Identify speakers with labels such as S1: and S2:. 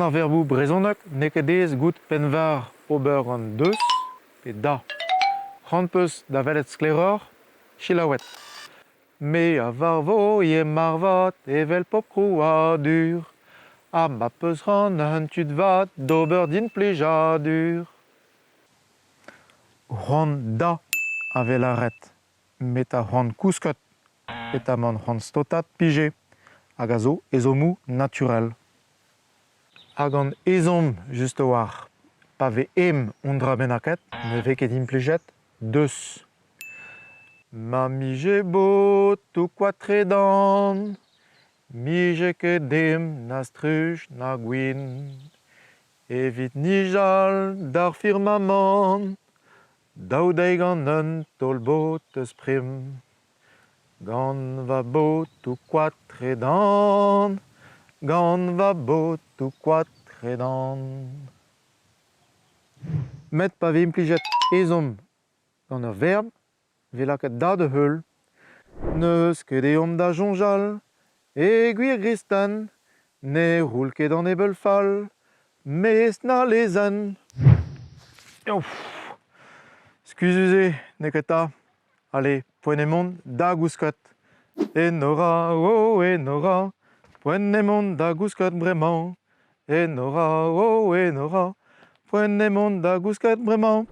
S1: Gant ar verboù brezhonek n'eo ket aes goût pennvar ober gant deus pe da. C'hoant 'peus da welet sklaeroc'h? Selaouet. Me a varvo ivez marvat evel pop krouadur Ha ma 'peus c'hoant un tud vat d'ober din plijadur. C'hoant da a vez lâret met ar c'hoant kousket petamant c'hoant staotat 'pije hag a zo ezhommoù naturel. Ha gant ezhomm just a-walc'h pa vez e'mm un dra bennaket ne vez ket implijet deus. Ma 'mije botoù koad tredan 'mije ket e'mm na struj na gwin evit nijal d'ar firmamant Dav dezhi gant un taol botez prim Gant va botoù koad tredan Gant va botoù koad tredan Met pa vez implijet ezhomm gant ur verb 'vez lakaet da da heul. N'eus ket ezhomm da soñjal e gwir gristen ne roul ket an ebeul fall mes na lezenn. Skuizhus eo, n'eo ket 'ta. Allez, poent eo mont da gousket. Enora, oh Enora, poent eo mont da gousket bremañ. Enora, oh Enora, poent eo mont da gousket bremañ.